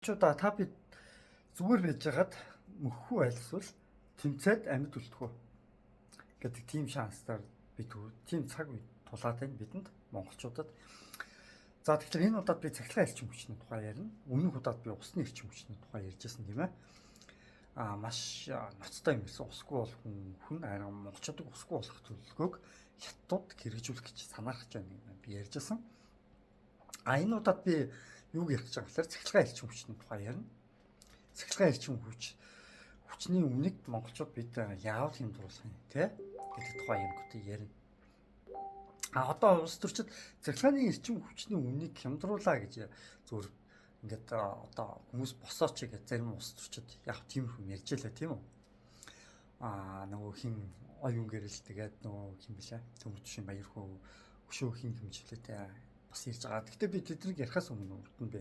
Монголчуудаа, та бид зүгээр байж байгаад мөхөхгүй айлсвал тэмцээд амьд үлдэх үү гэдэг тийм шанстаар бид тийм цаг үе тулаад байна бидэнд, монголчуудад. За, тэгэхээр энэ удаад би цахилгаан эрчим хүчний тухай ярина. Өмнөх удаад би усны эрчим хүчний тухай ярьжсэн, тийм ээ. Маш ноцтой юм гэсэн, усгүй бол хүн хүн монголчуудыг усгүй болох төлөвлөгөөг хятадууд хэрэгжүүлэх гэж санаарч байна юм би ярьжсэн. Энэ удаад би юуг ярих гэж байгаа гэхээр цахилгаан эрчим хүчний тухай ярина. Цахилгаан эрчим хүчний үнэг монголчууд бид яавал хямдруулах юм те гэдэг тухай юм гот ярина. Одоо улс төрчид цахилгааны эрчим хүчний үнэийг хямдруулаа гэж зөв ингээд одоо хүмүүс босооч гэж зарим улс төрчид яг тийм юм ярьж байлаа, тийм үү? Нөгөө хин оюун гэрэл, тэгээд нөгөө хин блэ, Төмөр түшин баярхөө өшөө хин хэмжлээтэй бас ярьж байгаа. Гэхдээ би тэднийг ярихаас өмнө урд нь би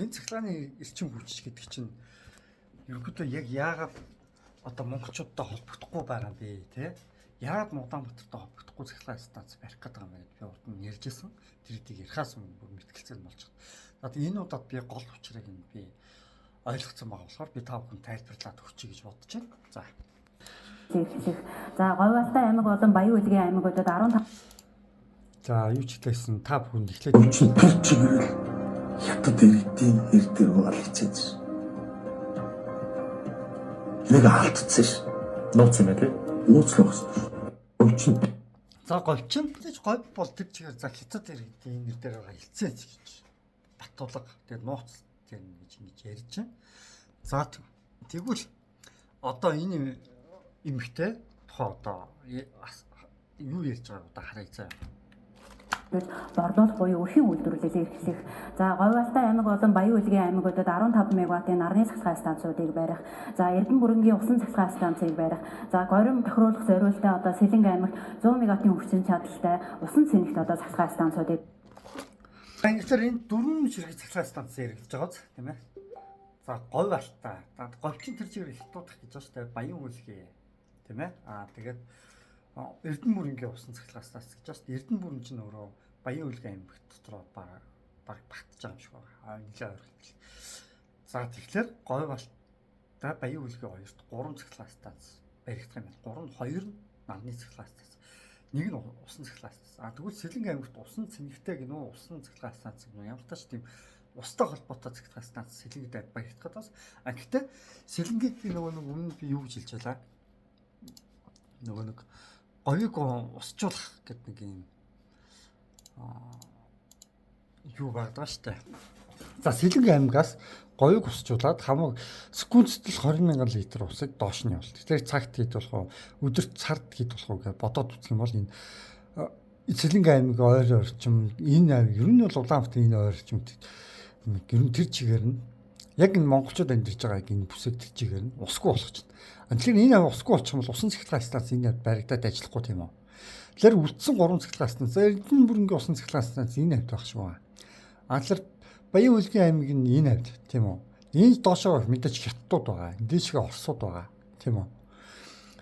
энэ цахилгааны эрчим хүч гэдэг чинь ерөнхийдөө яг яагаад одоо монголчуудтай холбогдохгүй байгаа юм бэ, те? Яагаад Улаанбаатартай холбогдохгүй цахилгаан станц барих гэдэг юм бэ гэдээ би урд нь ярьж байсан. Тэр хэдийг ярихаас өмнө бүр мэтгэлцэл болж байгаа. За, энэ удаад би гол учрыг нь би ойлгоцсон байгаа болохоор би та бүхэн тайлбарлаад өгчий гэж бодож байна. За. Эхлэх. За, Говьалтай аймаг болон Баян-Үлгийн аймагуудад 15 За, юу ч хэлсэн та бүхэнд эхлээд Говь тэр чигээр л хятад иргэдийн нэр дээр байгаа лиценз. Нэг алдсан ш. Нууц юм байна, тий. Нууцлах гэсэн. Говь За, говьчин гэж говь бол тэр чигээр за хятад иргэдийн нэр дээр байгаа лиценз гэж Батулга, тэгээд нууц тэр гэж ингэж ярьж байна. За, тэгвэл одоо энэ эмэгтэй тухай одоо юу ярьж байгааг одоо харъя заа. Борлуулах буюу өрхийн үйлдвэрлэлийг эрхлэх. За, Говьалтай аймаг болон Баян-Үлгийн аймагуудад 15 мегаваттын нарны цахилгаан станцуудыг барих. За, Эрдэнэ бүрэнгийн усан цахилгаан станцыг барих. За, горим тохируулах зориултаа одоо Сэлэнгэ аймагт 100 мегаваттын хүчин чадалтай усан цэнэгт одоо цахилгаан станцуудыг Тэгэхээр энэ дөрвөн ширхэг цахилгаан станц яригдж байгаа биз, тийм ээ. За, говь алтай. За, говьчин тэр чигээр хятадах гэж байгаа шүү дээ. Баян үлгээ, тийм ээ. Тэгээд Эрдэнэ бүрэнгийн усан цахилгаан станц гэж байгаа шүү дээ. Эрдэнэ бүрэн чинь өөрөө Баян үлгийн аймагт дотор баг багтж байгаа юм шиг байна. Нэлээд ойрхон. За, тэгэхээр говь алтай, Баян үлгийн хоёрт гурван цахилгаан станц баригдах юм байна. Гурав нь, хоёр нь нарны цахилгаан станц. Нэг нь усан цахилгаан станц. Тэгвэл Сэлэнгэ аймагт усан цэнэгтэй гинүү, усан цахилгаан станц гинүү, ямар тач тийм устай холбоотой цахилгаан станц Сэлэнгэд баригдах гэдэг бас. Гэхдээ Сэлэнгийг би нөгөө нэг өмнө би юу гэж хэлж байлаа? Нөгөө нэг говийг усжуулах гэдэг нэг юм юу байдаг штэ. За, Сэлэнгэ аймгаас говийг усжуулаад хамаг секундэд 20 мянган литр усыг доош нь явуулдаг. Тэгэхээр цагт хэд болох вэ? Өдөрт, сард хэд болох вэ гэж бодоод үзэх юм бол энэ Сэлэнгэ аймаг ойр орчим, энэ аймаг ер нь бол Улаанбаатарын энэ ойр орчимд ер нь тэр чигээр нь яг энэ монголчууд амьдарч байгаа энэ бүсэг тэр чигээр нь усгүй болох чинь. Тэгэхээр энэ аймаг усгүй болчих юм бол усан цахилгаан станц энэ баригдаад ажиллахгүй, тийм үү? Тэгэхээр үлдсэн гурван цахилгаан станц, Эрдэнэ бүрэнгийн усан цахилгаан станц энэ хавьд байх шиг байна. Тэгэхээр Баян үлгийн аймаг нь энэ хавьд, тийм үү? Энэ доошоо мэдээж хятадууд байгаа. Дээшгээ орсууд байгаа, тийм үү?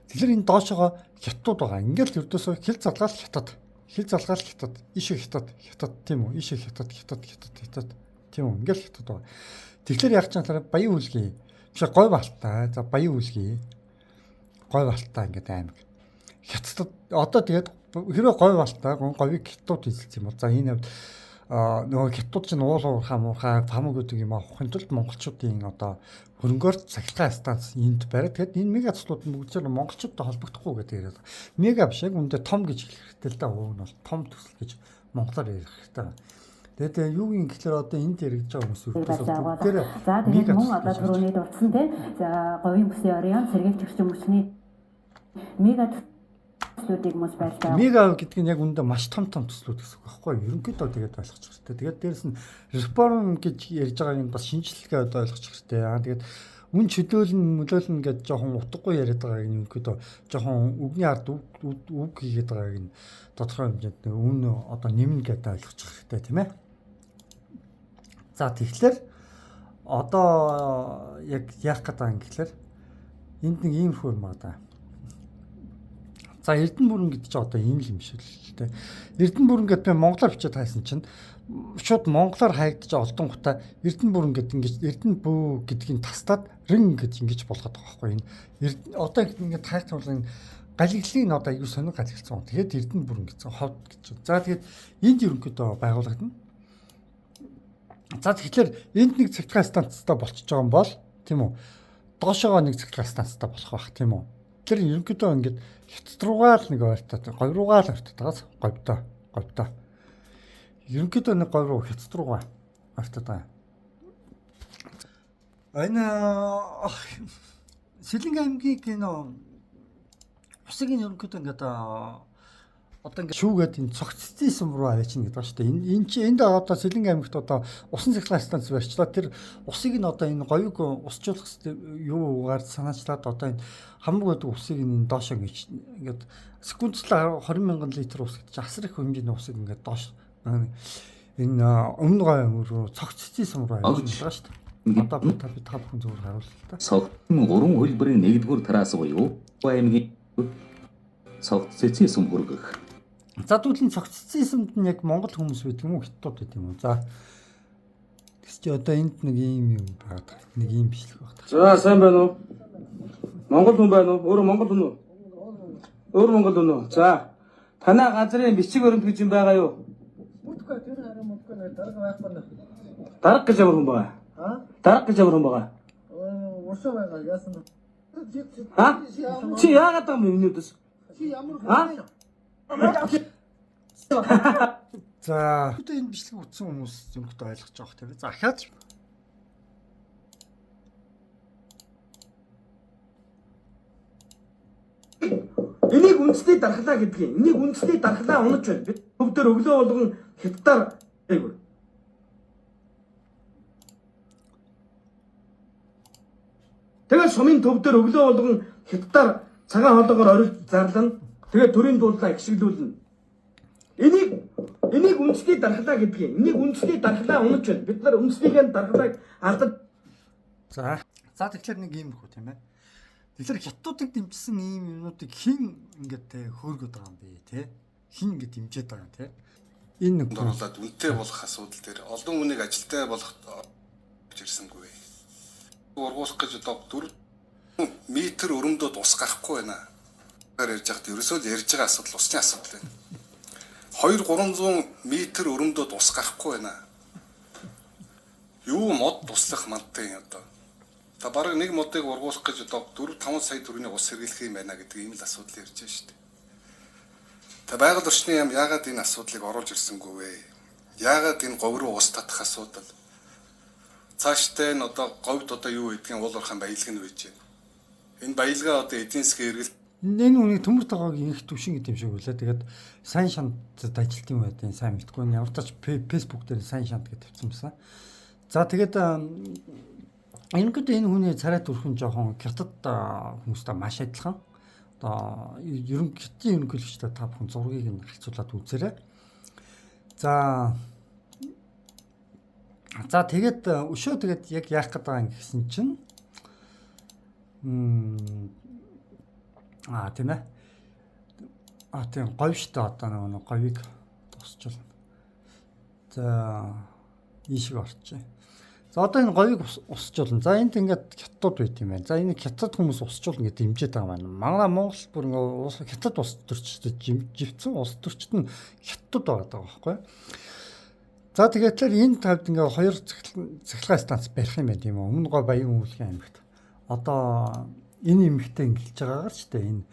Тэгэхээр энэ доошоогоо хятадууд байгаа. Ингээл ердөөсөө хил залгаал хятад, хил залгаал хятад, ишээ хятад, хятад, тийм үү? Ишээ хятад, хятад, хятад, хятад, тийм үү? Ингээл хятад байгаа. Тэгэхээр яг ч юм Баян үлгийн биш, Говь Алтай. За, Баян үлгийн, Говь Алтай ингээд аймаг. Хятадд одоо тэгээд хэрвээ Говь Алтай, говийг хятадууд эзэлсэн юм бол за энэ хавьд нөгөө хятадууд чинь уул уурхаа муурхаа памаг гэдэг юм авахын тулд монголчуудын одоо хөрөнгөөр цахилгаан станц энд бариад, тэгэд энэ мега төслүүд нь бүгд монголчуудтай холбогдохгүй гэдэг яриад. Мега биш, яг үндэ том гэж хэлэх хэрэгтэй л да. Уг нь бол том төсөл гэж монголоор ярих хэрэгтэй. Тэгээд юу юм гэхээр одоо энд яригдж байгаа хүмүүс өртөөсөө бүгдээр. За, тэгээд мөн одоо түрүүний дурдсан, те. За, говийн бүсийн Орион сэргээгч эрчим хүчний мега төслүүдийг мөс барьж Мега гэдэг нь яг үүндээ маш том том төслүүд гэсэн үг байхгүй юу? Ерөнхийдөө тэгээд ойлгочих хэрэгтэй. Тэгээд дээрэс нь реформ гэж ярьж байгааг нь бас шинжилгээ одоо ойлгочих хэрэгтэй. Тэгээд үн чөлөөлн мөлөөлнө гэж жоохон утгагүй яриад байгааг нь ерөнхийдөө жоохон үгний ард үг хийгээд байгааг нь тодорхой хэмжээнд үн одоо нэмнэ гэдээ ойлгочих хэрэгтэй, тийм ээ. За, тэгэхээр одоо яг яах гэдэг юм гэхээр энд нэг ийм хүү юм байна. За Эрдэнэ бүрэн гэдэг чинь одоо энэ л юм шиг л дээ. Эрдэнэ бүрэн гэдээ би монголоор бичээд хайсан чинь шууд монголоор хайгдаж олдонгуудаа Эрдэнэ бүрэн гэдэг ингэж Эрдэнэ бүү гэдгийг тастаад рэн гэж ингэж болгоод байгаа байхгүй энэ. Одоо ингээд хайх тул энэ галиглалын одоо аюу сонир галиглцсан. Тэгээд Эрдэнэ бүрэн гэсэн ховд гэж. За тэгээд энд ерөнхийдөө байгуулагдана. За тэгэхээр энд нэг цэгцлэгийн станцтай болчихж байгаа юм бол тийм үү? Доошоогоо нэг цэгцлэгийн станцтай болох байх тийм үү? Тэр ерөнхийдөө ингээд хятад руугаа л нэг ойртоод, говь руугаа л ойртоод байгаас говьдоо, говьдоо. Ерөнхийдөө нэг говь руу хятад руугаа ойртоод байгаа. Энэ Сэлэнг аймгийн энэ усыг нь ерөнхийдөө ингээд одоо ингээд шүүгээд энэ цогццын сүм рүү аваачин гэдэг ба шүү дээ. Энэ чи энд одоо Сэлэнг аймагт одоо усан цахилгаан станц барьчлаа. Тэр усыг нь одоо энэ говийг усжуулах юугаар санаачлаад одоо энэ хамаг гэдэг усыг энэ доош ингэж ингээд секундлаа 20 мянган литр ус гэдэг чинь асар их хэмжээний усыг ингээд доош энэ өмнө говь аймаг руу цогццын сүм руу аваачин байгаа шүү дээ. Одоо би та бүхэн зөвөр харуулъя л та. Цогтын гурван хөлбөрийн нэгдүгээр тараас буюу аймгийн цогт цэцэн сүм хүргэх. За тэгвэл энэ цогццын сүмд нь яг монгол хүмүүс байдаг юм уу, хятадууд байдаг юм уу? За тэгс чи одоо энд нэг ийм юм байгаа. Нэг ийм бичлэг байна. За сайн байна уу? Монгол хүн байна уу? Өөрөө монгол хүн үү? Өөр монгол хүн үү? За танай газрын бичиг баримт гэж юм байгаа юу? Мэдгүй тэр харин мэдгүй нэр дарга байхгүй нэ. Дарга гэж ямар хүн байгаа? Аа? Дарга гэж ямар хүн байгаа? Уршаа байгаа яасан бэ? А? Чи яагаад байгаа юм юмнуудас? Чи ямар А? хүн бэ? За одоо энэ бичлэг үзсэн хүмүүс зөнгөтэй ойлгож байгаа тийм ээ. За ахаад Энийг үндэсний дархлаа гэдгийг. Энийг үндэсний дархлаа унаж байна. Бид төвдөр өглөө болгон хятадаар айгуур. Тэгээд сумын төвдөр өглөө болгон хятадаар цагаан хоолоогоор орилж зарлана. Тэгээд төрийн дуудлаа гიშгэлүүлнэ. Энийг үндэсний дархлаа гэдгийг. Энийг үндэсний дархлаа унаж байна. Бид нар үндэснийхээ дархлааг алдаж За. За тэгэхээр нэг ийм хүү тийм ээ. Тэгэхээр хятадуудыг дэмжсэн ийм юмнуудыг хин ингээд те хөөргөд байгаа юм бэ те. Хин ингээд дэмжиж байгаа юм те. Энэ нэг хүн. оруулаад үнэтэй болох асуудал дээр олон хүнийг ажилтай болох ирсэнгүй. Ургуулах гэж одоо 4 метр өрөмдөө ус гарахгүй байна. Тэгэхээр ярьж байхад ерөөсөө л ярьж байгаа асуудал усны асуудал байна. 2 300 метр өрөмдөө ус гарахгүй байна. Юу мод туслах мантын одоо. Та бараг нэг модыг ургуулах гэж одоо 4 5 сая төгрөгийн ус хэрэглэх юм байна гэдэг ийм л асуудал ярьж байна шүү дээ. Та байгаль орчны яам яагаад энэ асуудлыг оруулж ирсэнгүй вэ? Яагаад энэ говь руу ус татах асуудал? Цааштай нь одоо говьд одоо юу гэдгийг уул уурхайн баялаг нь байж байна. Энэ баялгаа одоо эдийн засгийн эргэлт Энэ үнийг төмөр тогоог инх түвшин гэдэг юм шиг үлээ. Тэгээд сайн шантад ажилт юм байдیں۔ Сайн мэдгүй. Ямар ч тач Facebook дээр сайн шант гэж тавьсан байсан. За тэгээд ерөнхийдөө энэ хүний царай төрхөн жоохон хятад хүмүүстэй маш адилхан. Одоо ерөн хятадын ерөнхийлөгчтэй та бүхэн зургийг нь харьцуулаад үзээрэй. За тэгээд өшөө тэгээд яг яах гээд байгаа юм гэсэн чинь аа тийм ээ. А тийм говь штэ одоо нэг говийг тусчулна. За ийшээ орчих. За одоо энэ говийг усжуулна. За энд ингээд хятадууд байт юм байна. За энэ хятад хүмүүс усжуулна гэдэг дэмжиж байгаа юм байна. Манай Монгол бүр ингээд ус хятад ус төрчдөд живцэн улс төрчд нь хятадууд байгаа даа байхгүй. За тэгээд тэр энэ тавд ингээд хоёр цахилгаан станц барих юм байна тийм үү. Өмнө гоо Баян өвлөгийн аймагт. Одоо энэ эмэгтэй ингэж байгаагаар ч тийм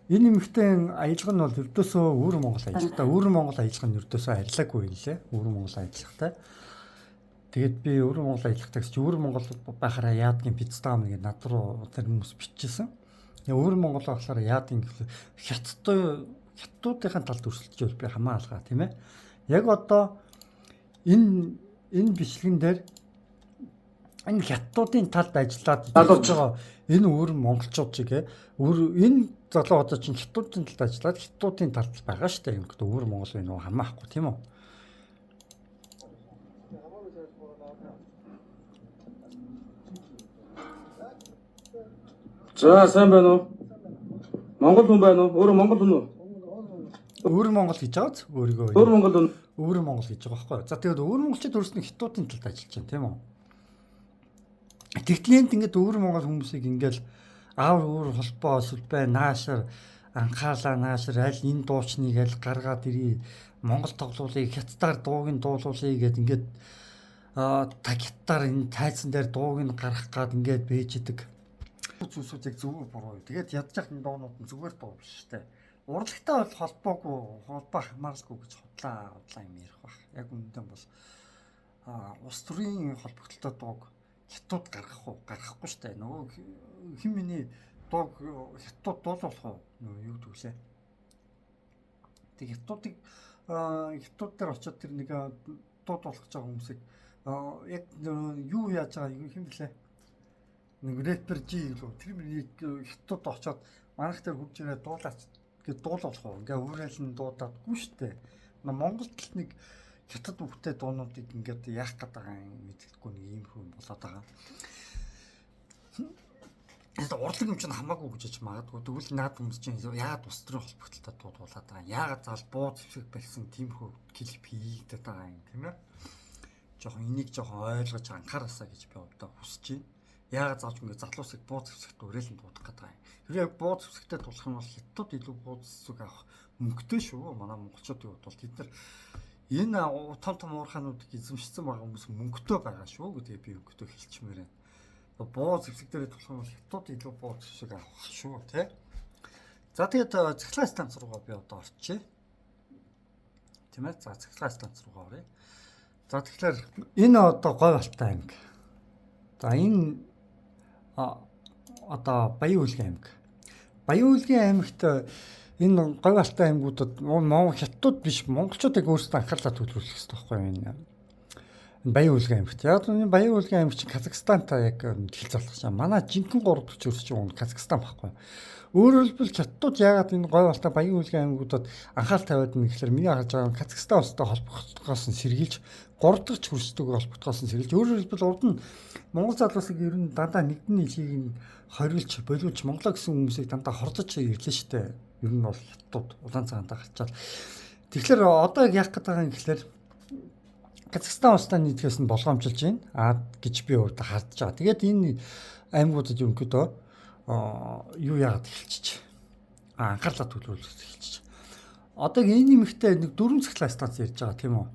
энэ эмэгтэй аялга нь бол ердөөсөө өвөр Монгол аялгатай. Өвөр Монгол аялга нь ердөөсөө арилаагүй юм лээ. Өвөр Монгол аялгатай. Тэгээд би өвөр Монгол аялгатай гэж өвөр Монгол байхаараа яадгийн пиццам гэдэг над руу тэр хүмүүс биччихсэн. Өвөр Монгол болохоор яадгийн гэхэл хятадуудын талд өрсөлдөж байвал би хамаа алгаа тийм ээ. Яг одоо энэ бичлэгэн дээр энэ хятадуудын талд ажиллаад болж байгаа энэ өвөр монголчууд чиг өвөр энэ залуу одоо чинь хятадуудын талд ажиллаад хятадуудын талд байгаа шүү дээ. Ингээд өвөр монгол байна уу хамаахгүй тийм үү? За сайн байна уу? Монгол хүн байна уу? Өөрөө Монгол хүн үү? Өвөр Монгол гэж байгааз өөрийгөө. Өөр Монгол хүн. Өвөр Монгол гэж байгаа байхгүй юу? За тэгээд өвөр монголчууд өөрсдөө хятадын талд ажиллаж байна, тийм үү? Тэгтэл энд ингээд өвөр монгол хүмүүсийг ингээд аав өөр холбоо сүлбэ наашаар анхаалаа наашаар аль энэ дуучныг аль гаргаад ирээ, Монгол тоглуулъя, хятадаар дууг нь дуулуулъя гэд ингээд хятадаар энэ тайзан дээр дууг нь гаргах гад ингээд бэж идэг. Зүйлсүүд яг зөв буруу. Тэгээд ядчих энэ дуунууд нь зүгээр дуу биш шүү дээ. Урлагтай бол холбоогүй, холбоо хамааралгүй гэж худлаа юм ярих бах. Яг үнэндээ бол улс төрийн холбогдлолтой дууг хятад гаргах уу? Гаргахгүй шүү дээ. Нөгөө хин миний дууг хятад дуулуулах уу? Нөгөө юу гэдэг вүлээ. Тэг хятадыг хятад дээр очиод тэр нэг дуу дуулах гэж байгаа хүмүүсийг яг юу яаж байгаа юм хин блэ? Нэг рэпер G гэлөө. Тэр миний хятад очиод манайх дээр хурж ирээ дуулаач гэж дуулуулах уу? Ингээ өөрөөл нь дуудаадгүй шүү дээ. Монголд л нэг хятад хүүхдээ дуунуудыг ингээд яах гээд байгаа юм мэддэхгүй нэг ийм хүн болоод байгаа. Тэгээд урлаг юм чинь хамаагүй гэж хэлж магадгүй. Тэгвэл наад хүмүүс чинь яагаад улс төрийн холбогдлолтой дуудуулаад байгаа юм? Яагаад заал буу зэвсэг барьсан тиймэрхүү клип хийгдээд байгаа юм, тийм ээ? Жохон энийг жохон ойлгож анхаараасаа гэж би одоо хүсэж байна. Яагаад заавч ингээд залуусыг буу зэвсэгт уриалан дуудах гэдэг юм. Хэрвээ яг буу зэвсэгтэй тулах юм бол хятад илүү буу зэвсэг авах мөнгөтэй шүү. Манай монголчуудын хувьд бол тэд нар энэ том том уурхаануудыг эзэмшсэн байгаа хүмүүс мөнгөтэй байгаа шүү гэдгийг би өнгөтэй хэлчмээр байна. Буу зэвсэг дээр тулах юм бол хятад илүү буу зэвсэг авах шүү, тэ. За тэгээд цахилгаан станц руугаа би одоо орчихъя. Тийм ээ. За цахилгаан станц руугаа оръё. За тэгэхээр энэ одоо Говь Алтай аймаг. За энэ одоо Баян-Өлгөн аймаг. Баян-Өлгөн аймагт энэ Говь Алтай аймагуудад Монгол хятадууд биш монголчуудыг өөрсдөө анхаарлаа төвлөрүүлэх хэрэгтэй байхгүй юу энэ Баян-Өлгөн аймагт. Яг энэ Баян-Өлгөн аймаг чинь Казахстантай яг хил залхаж байгаа. Манай жинхэнэ 3 дахь өрсөж байгаа нь Казахстан байхгүй юу. Өөрөөр хэлбэл хятадууд яагаад энэ Говь Алтай Баян-Өлгөн аймагуудад анхаарал тавиад байна гэхээр миний харж байгаа нь Казахстан улстай холбогдохоос нь сэргийлж 3 дахь хөрсдөг холбогдохоос нь сэргийлж өөрөөр хэлбэл урд нь Монгол залуусыг ер нь дандаа нэгдэн нийлхийг нь хоригдж болиулж Монголоо гэсэн хүмүүсийг дандаа хордож ирлээ шүү дээ. Ер нь бол хятадууд улаан цагаантаа гарчаал. Тэгэхээр одоо яг яах гээд байгаа юм гэхээр Казахстан улстай нийлхээс нь болгоомжилж байна. Аа гэж би өөртөө харж байгаа. Тэгээд энэ аймагуудад ерөнхийдөө юу яагаад эхэлчих. Анхаарлаа төвлөрүүлж эхэлчих. Одоо энэ нэмэгтэй нэг 4 цахилгаан станц ярьж байгаа тийм үү?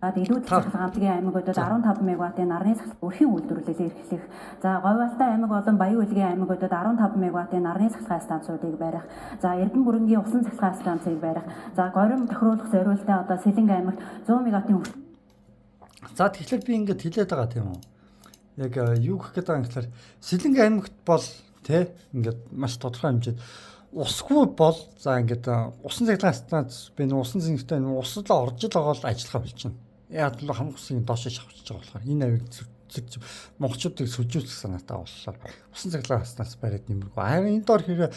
Илүү цахилгаан аймагуудад 15 мегаваттын нарны цахилгаан өрхийн үйлдвэрлэлийг эрхлэх. За Говь Алтай аймаг болон Баян-Өлгөн аймагуудад 15 мегаваттын нарны цахилгаан станцуудыг барих. За Эрдэнэ бүрэнгийн усан цахилгаан станцыг барих. За горим тохируулах зориултаа одоо Сэлэнг аймагт 100 мегаваттын За тэгэхээр би ингээд хэлээд байгаа тийм үү? Яг юу гэх гээд байгаа юм гэхээр Сэлэнг аймагт бол тэ ингээд маш тодорхой хэмжээд усгүй бол за ингээд усан цахилгаан станц би нэг усан зэнэгтэй ус л орж л байгаа бол ажиллахаа болчихно. Яг л хамаг усын доош шавчиж байгаа болохоор энэ авиг монголчуудыг сүжүүлэх санаатай болохоор усан цахилгаан станц бариад нэмэргүй. Харин энэ доор хэрэг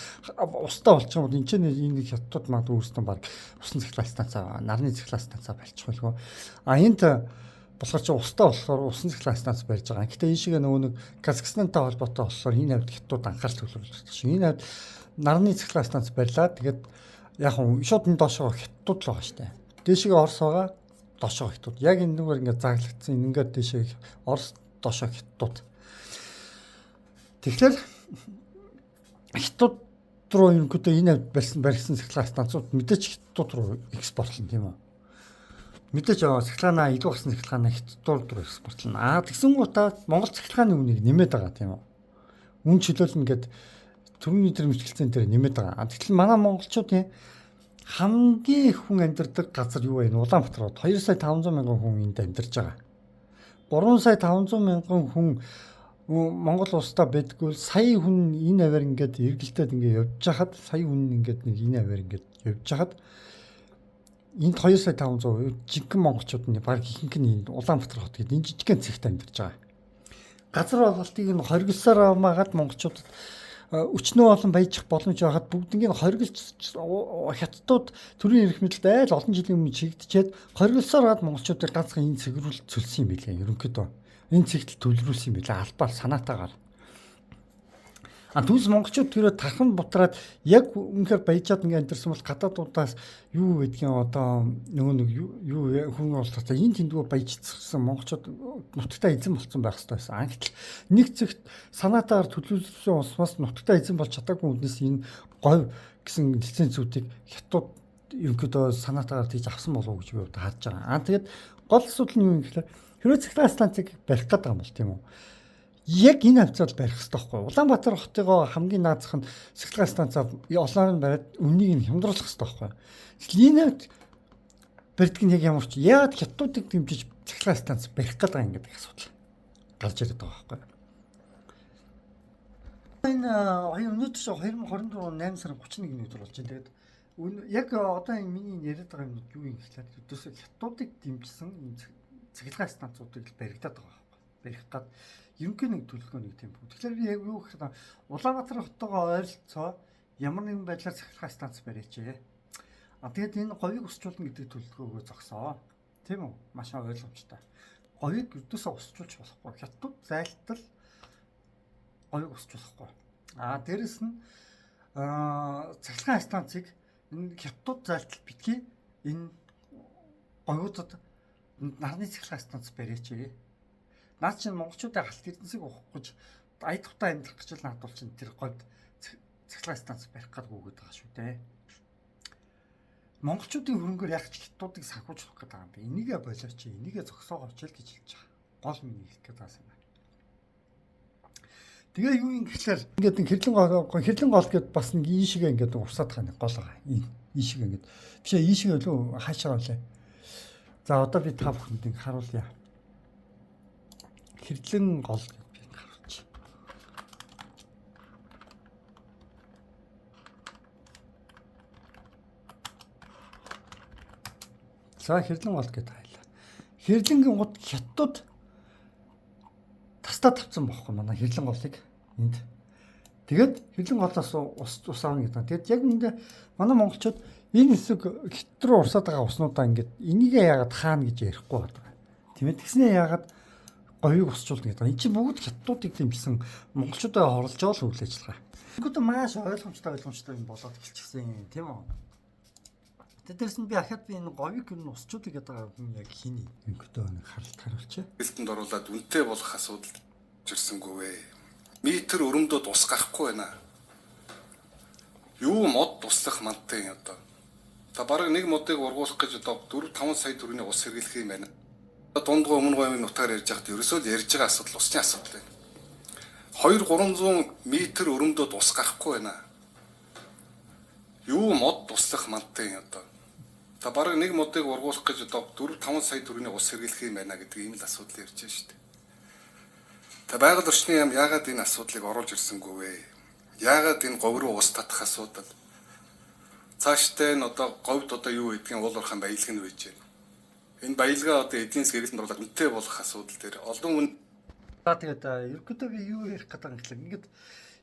устай болчих юм бол энэ ч энэ хятадууд магадгүй өөрсдөө баг усан цахилгаан станцаа нарны цахилгаан станцаа барьчих байлгүй. А энд болохоор чи устай болохоор усан цахилгаан станц барьж байгаа. Гэтэ энэ шиг нөгөө нэг Казахстантай холбоотой болохоор энэ хавьд хятадууд анхаарал төвлөрүүлж байна. Энэ хавьд нарны цахилгаан станц барьлаа. Тэгээд яг нь шууд энэ доошоо хятадууд л байгаа штэ. Дээшгээ Орос байгаа, доошоо хятад. Яг энэ нүгээр ингээд зааглагдсан ингээд дээшээ Орос доошоо хятадууд. Тэгэхээр хятад руу ерөнхийдөө энэ хавьд барьсан цахилгаан станцууд мэдээч хятадууд руу экспортлно тийм үү? Мэдээж цахилгаанаа илүү гарсан цахилгаанаа хятадууд руу экспортлно. Аа тэгсэн гутаа Монгол цахилгааны үнийг нэмээд байгаа тийм үү? Үн чөлөөлнө гэд түрүүний тэр мэтгэлцэн дээр нэмээд байгаа. Тэгтэл манай монголчуудын хамгийн их хүн амьдардаг газар юу вэ? Улаанбаатар хот. 2 сая 500 мянган хүн энд амьдарч байгаа. 3 сая 500 мянган хүн Монгол улстай байдгүй сая хүн энэ аваар ингээд эргэлдээд ингээд явж хахад сая хүн ингээд нэг энэ аваар ингээд явж хахад энд 2 сая 500 жинхэнэ монголчууд нь баг ихэнх нь энд Улаанбаатар хот гэдэг энэ жижигхэн цэгт амьдарч байгаа. Газар бололтыг нь хоригдсоор авмаагаад монголчуудад өчнөө олон баяжих боломж байхад бүгднийг хоригдж хятадууд төрийн эрх мэдэлд айл олон жилийн өмнө чигдчихэд хоригдсоор хаад монголчуудыг ганцхан энэ цэг рүү цөлсөн юм билээ ерөнхийдөө. Энэ цэгтэл төвлөрүүлсэн юм билээ албаар санаатаагаар. А түүнээс монголчууд тэрөө тархан бутраад яг үнэхээр баяжаад ингээ амьдэрсэн бол гадаадуудаас юу гэдгийг одоо нөгөө нэг юу хүн олцоо энэ тэндгүү баяжчихсан монголчууд нутагтаа эзэн болцсон байх хэрэгтэй байсан. А гэтэл нэг зэгт санаатаар төлөвлөсөн улсаас нутагтаа эзэн болж чадаагүй хүнээс энэ говь гэсэн лицензүүдийг хятад ерөнхийдөө санаатаар тийж авсан болов уу гэж би одоо харж байгаа. А тэгээд гол асуудал нь юу юм гэхээр хэрвээ цахилгаан станцыг барих гэдэг юм бол тийм үү? Яг энэ хавцаал барих хэрэгтэй байхгүй. Улаанбаатар хотыгоо хамгийн наазах нь цахилгаан станцаа олоор нь бариад өмнгийг нь хямдруулах хэрэгтэй байхгүй. Тэгэхээр энэ хавьд барьдаг нь яг ямар ч яагаад хятадуудыг дэмжиж цахилгаан станц барих гэдэг юм гэдэг асуудал гарч ирээд байгаа байхгүй. Энэ өнөөдөр 2024 он 8 сарын 31-ний өдөр болж байна. Тэгээд яг одоо энэ миний яриад байгаа юмнууд юу юм гэхлээр өдөөсөө хятадуудыг дэмжсэн ийм цахилгаан станцуудыг л баригдаад байгаа байхгүй. Барих гад ерөнхий нэг төлөвлөгөө нэг тийм. Тэгэхээр би яг юу гэхээр Улаанбаатар хоттойгоо ойролцоо ямар нэгэн байдлаар цахилгаан станц бариач. А тэгээд энэ говийг усчуулна гэдэг төлөвлөгөөгөө зогсоо. Тийм үү? Маш ойлгомжтой. Говийг өдөөсөө усчуулж болохгүй. Хятад зайлтал говийг усчуулахгүй. А дээрэс нь цахилгаан станцыг энэ хятад зайлтал битгий энэ говьудад нарны цахилгаан станц бариач. Наад чинь монголчуудын галт эрдэнсийг ухах гэж ая тухтай амьдрах гэж л наад бол чинь тэр говьд цахилгаан станц барих гэдэг үг байгаа шүү дээ. Монголчуудын хөрөнгөөр яг ч хятадуудыг санхүүжүүлэх гэдэг юм бэ. Энийгээ болооч, энийгээ зогсоогооч л гэж хэлж байгаа. Гол миний хэлэх гээд байгаа юм. Тэгээ юу юм гэхлээр ингээд хэрлэн гол гэд бас нэг ийшгээ ингээд урсаад байгаа нэг гол байгаа. Энэ ийшгээ ингээд биш ээ ийшгээ лөө хаашаа байлаа. За одоо би та бүхэнд ингэ харуулъя. Хэрлэн гол гэж би ингэ харуулчих. За хэрлэн гол гэдээ хайлаа. Хэрлэнгийн гот хятад тастаа тавцсан бохоо манай хэрлэн голыг энд. Тэгээд хэрлэн голоос ус аавна гэдэг. Тэгээд яг үүндээ манай монголчууд энэ хэсэг хятад руу урсаад байгаа уснуудаа ингээд энийгээ яагаад хаана гэж ярихгүй байгаа. Тийм ээ. Тэгснээ яагаад говийг усчуулна гэдэг. Энэ чинь бүгд хятадуудыг дэмжсэн монголчуудаа хорлож байгаа л үйл ажиллагаа. Тэгэхдээ маш ойлгомжтой юм болоод эхэлчихсэн юм тийм үү? Дээрс нь би ахаад би энэ говийг юу усчуулъя гэдэг байгаа хүн яг хин юм. Өнкөдөө нэг харалт харуулчих. Бэлтэнд оруулаад үнэтэй болох асуудал ирсэнгүй вэ. Метр өрөмдөө тус гарахгүй байна. Юу мод туслах мантын одоо. Та бараг нэг модыг ургуулах гэж одоо 4-5 сая төгрөгийн ус хэрэглэх юм байна. Дундгой өмнө говийн нутгаар ярьж байхад ерөөсөө л ярьж байгаа асуудал усны асуудал байна. 2-300 метр өрөмдөө тус гарахгүй байна. Юу мод туслах мантын одоо. Та бараг нэг модыг ургуулах гэж одоо 4-5 сая төгрөгийн ус хэрэглэх юм байна гэдэг ийм л асуудал ярьж байна шүү дээ. Та байгаль орчны яам яагаад энэ асуудлыг оруулж ирсэнгүй вэ? Яагаад энэ говь руу ус татах асуудал? Цаашдаа энэ одоо говьд одоо юу гэдгийг уул уурхайн баялаг нь байж байна. Энэ баялгаа одоо эдийн засгийн хэрэглэнд оруулаад үнэтэй болох асуудал дээр олон хүн. За тэгээд ерөнхийдөө би юу ярих гэдэг юм гэхлээр ингээд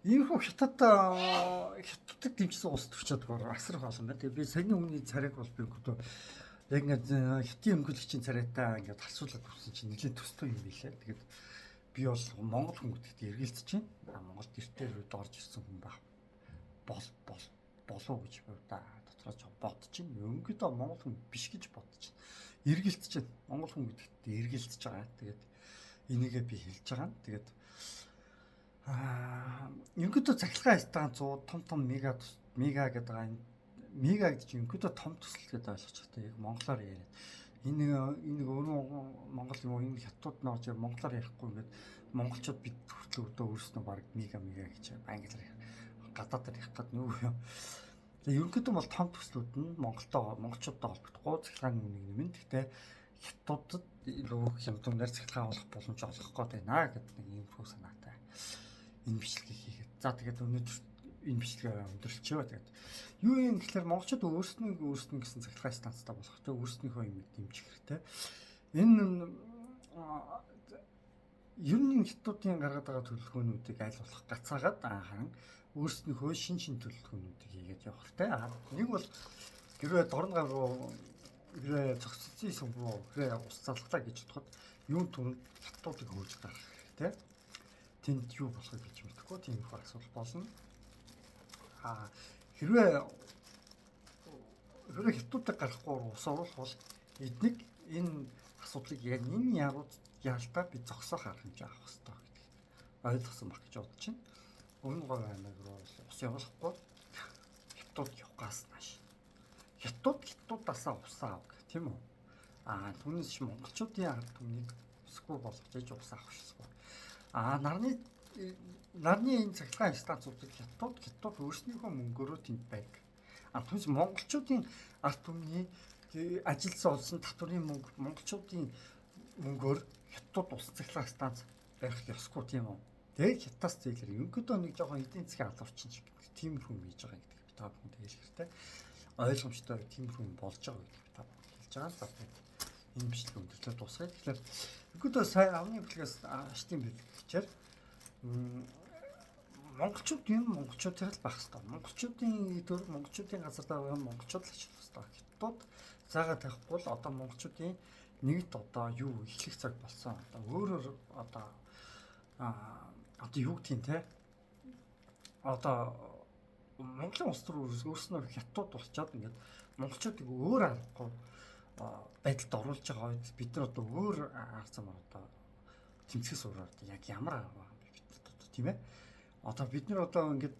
иймэрхүү хятадыг дэмжсэн улс төрчид асар их олон байна. Тэгээд би саяны өмнөний царайг бол би ерөнхийдөө яг ингээд хятадын өмгөөлөгчийн царайтай ингээд харьцуулаад үзсэн чинь нэлээд төстэй юм билээ. Тэгээд би бол монгол хүн гэдэгт эргэлзэж байна. Монголд эртээр үед орж ирсэн хүн байх болов гэж би дотроо бодож байна. Ерөнхийдөө монгол хүн биш гэж бодож байна. Эргэлзэж байна. Монгол хүн гэдэгт эргэлзэж байгаа. Тэгээд энийгээ би хэлж байгаа. Тэгээд ерөнхийдөө цахилгаан станцууд том мега гэдэг байгаа энэ мега гэдэг чинь ерөнхийдөө том төсөл гэдэг ойлгож байгаа. Яг монголоор яриад. Энэ нэг өөрөө монгол юм уу энэ хятадууд нөөж монголоор ярихгүй ингээд монголчууд бид хүртэл өдөө өөрснөө баг мега гэж англиар гадаадаар ярих гэдэг нүг юм. Тэгээ ерөнхийдөө бол том төслүүд нь монголчуудтай холбогдохгүй цахилгааны үнийг нэмэн. Гэхдээ хятадуудад илүү хямдмаар цахилгаан олох боломж олох гээд байна гэдэг нэг иймэрхүү санаатай энэ бичлэгийг хийгээд. За тэгээд өнөөдөр энэ бичлэгээ өндөрлөчөө. Тэгээд юу юм гэхлээр монголчууд өөрснөө гэсэн цахилгаан станцтай болох хэрэгтэй, өөрснийхөө юмыг дэмжих хэрэгтэй. Энэ ер нь хятадын гаргаад байгаа төлөвлөгөөнүүдийг аль болох гацаагаад анхааран өөрснийхөө шин төлөвлөгөөнүүдийг хийгээд явах хэрэгтэй. Нэг бол гэрээ дорн гар руу гэрээ зохицсон сүм рүү гэрээ ус залглаа гэж бодоход юун түрүүнд хятадуудыг хөөж гаргах хэрэгтэй. Тэнд юу болохыг гэж мэдэхгүй тийм их асуудал болно. А хэрвээ хэрвээ хятадуудыг гаргахгүй ус оруулах бол эднийг энэ асуудлыг яг энэ ярууд ялтаа би зогсоох арга хэмжээ авах хэрэгтэй гэдгийг ойлгосон баг гэж бодож байна. Өмнө говь аймаг руу ус явуулахгүй хятад явахгаас нааш. Хятад хятадаасаа усаа ав гэх тийм үү? А түүнээс ч монголчуудын ард түмнийг усгүй болгож ээж ус авах шээ. А нарны нарны энэ цахилгаан станцуудыг хятад хятад өөрснийхөө мөнгөөрөө тэнд байг. А түүнээс монголчуудын ард түмний ажилласан олсон татварын мөнгө монголчуудын мөнгөөр хятад ус цахилгаан станц барих ёсгүй тийм үү? Тэгээд хятадас зээлэр ерөнхийдөө нэг жоохон эдийн засгийн алуурчин шиг тиймэрхүү юм хийж байгаа гэдэг би та бүхэнд хэлэх хэрэгтэй. Ойлгомжтой тиймэрхүү юм болж байгаа гэдэг би та бүхэнд хэлж байгаа. За тэгээд энэ бичлэг өндөрлөө дуусгая. Тэгэхээр ерөнхийдөө сая авны бэлгээс аштын бэлгэчээр монголчууд юм монголчуудыг л байх хэрэгтэй. Монголчуудын төр монголчуудын газар дээр юм монголчууд л ажиллах хэрэгтэй. Хятад заагаа тавихгүй бол одоо монголчуудын нэгт одоо юу эхлэх цаг болсон. Одоо өөрөөр одоо одоо юу гэдгийг те одоо Монголын улс төр өөрснөө хятад болчоод ингээд монголчуудыг өөр аргагүй байдалд оруулж байгаа үед бид нар одоо өөр арга замаар одоо тэмцэхээс өөр одоо яг ямар арга байгаа юм бэ бид нар одоо тийм ээ. Одоо бид нар одоо ингээд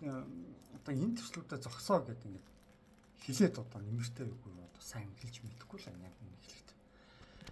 одоо энэ төслүүдээ зогсоо гэдэг ингээд хилээд одоо нэмэртэй үгүй одоо сайн хэлж мэдэхгүй л байна яг үнэ хэлэхэд.